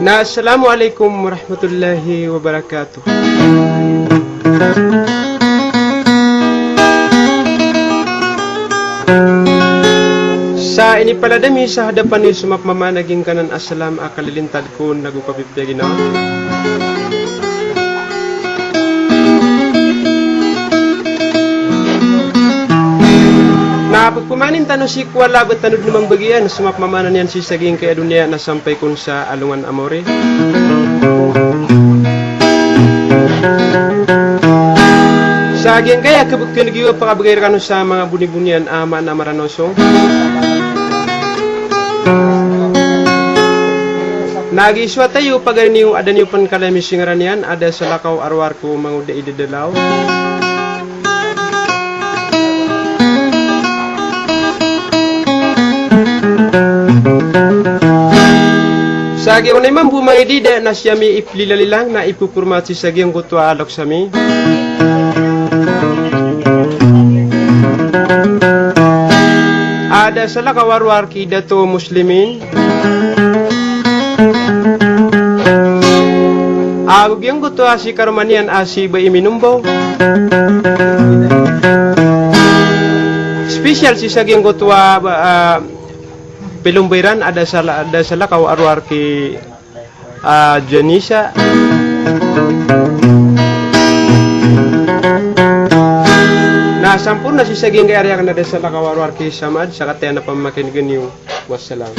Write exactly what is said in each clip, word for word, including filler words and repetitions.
Na, assalamu alaikum warahmatullahi wabarakatuh. Sa inipalad ami sa hadapan iyo so mapmamaana giyangkanan a salam a kalilintad ko nago kapipiya ginawa. Na pagpamanin tano sii ko Allah a ba tano dn mambagian so mapmamaana niyan sii sa giyangkaya doniya na sampay kon sa alongan a maori. Sa giyangkaya kabagtn giyo a pakabagay rkano sa manga bonibonian a maana a Maranaw song. Na giya so wata iyo, pagari niyo, a da niyo pn kalaya misingaran iyan, a da salakaw a rowar ko mangoda i Dadalaw. Sa giya onay mambo manga idida na si ami iplilalilang na ipopormat sii sa giyangkoto a loks ami. A da salakaw a rowar ki Dato Muslimin. Ago giyangkoto a si karoma niyan a si Bai Minombo. Special sii sa giyangkoto a, a, pilombo iran a da sala-, a da salakaw a rowar ki, a, Janisa. Na samporna sii sa giyangkaya ari akn a da salakaw a rowar ki Samad, sa kataya na pamakinegen iyo. Wassalam.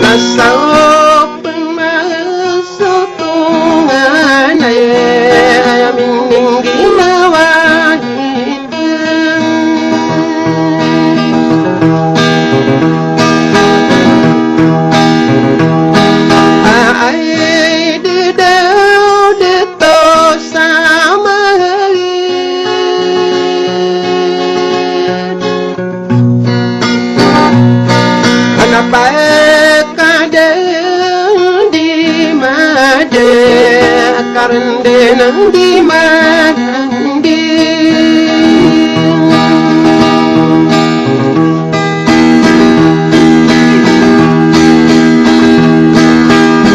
Na sa pemasotongan a miningginawaan a ay dedaw deto sa mahal. Ana pakadan di mada, karendenen di mada.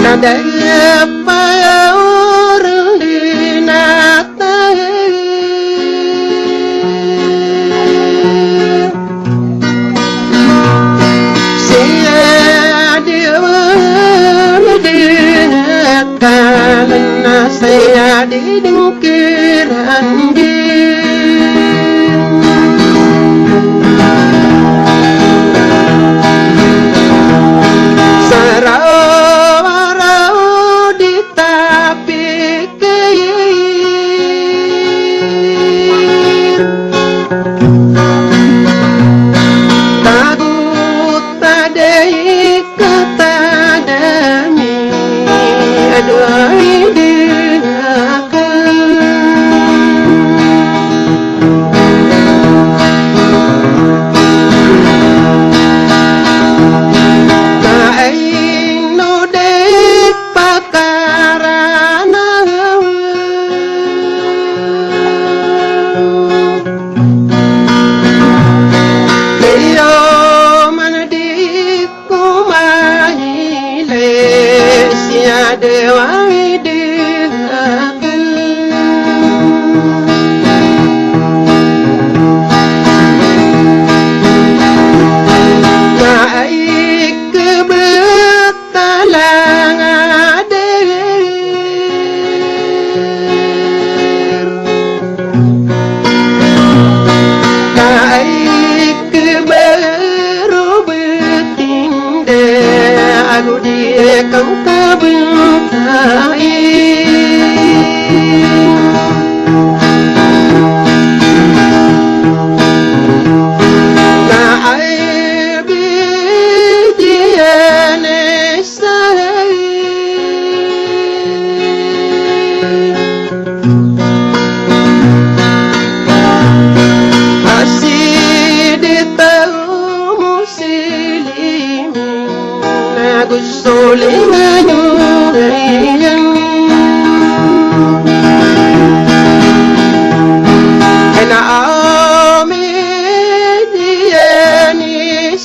Kada paor di nata. Siya di wala di nata, na siya di dengkiran di. Sa raw-raw di tapikir. Tagot a da i katadami a dowa i dengaka. Ka ay no di pakarana. Iyo man di ko mailay siya di wai di akal. Na ay kebet talangader. Ka ay kebaro betinda ago di kangkabengkai. Na ay bidiyan Asi di taw Muslimin ago Soliman o Rayyan. Ena amin iyan i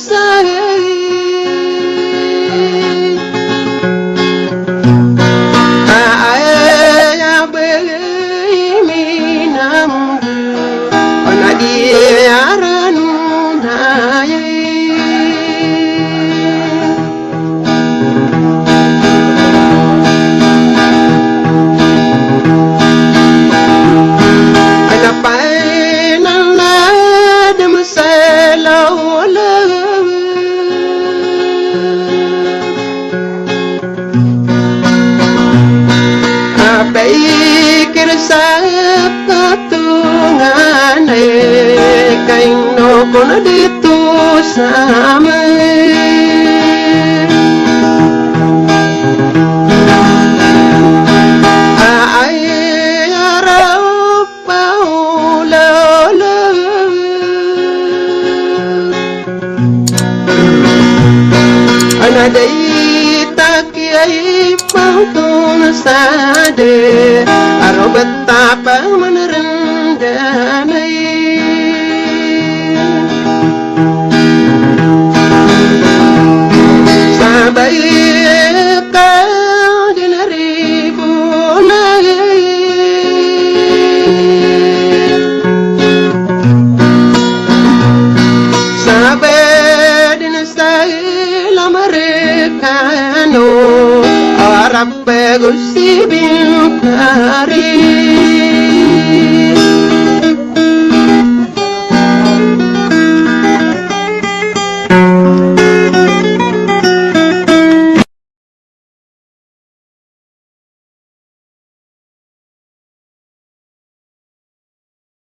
Apiya i kirsap ka tonganay, kaino kon di to sama. Ay arap paololo. Ana da i taki ay pangton sa de, a robet a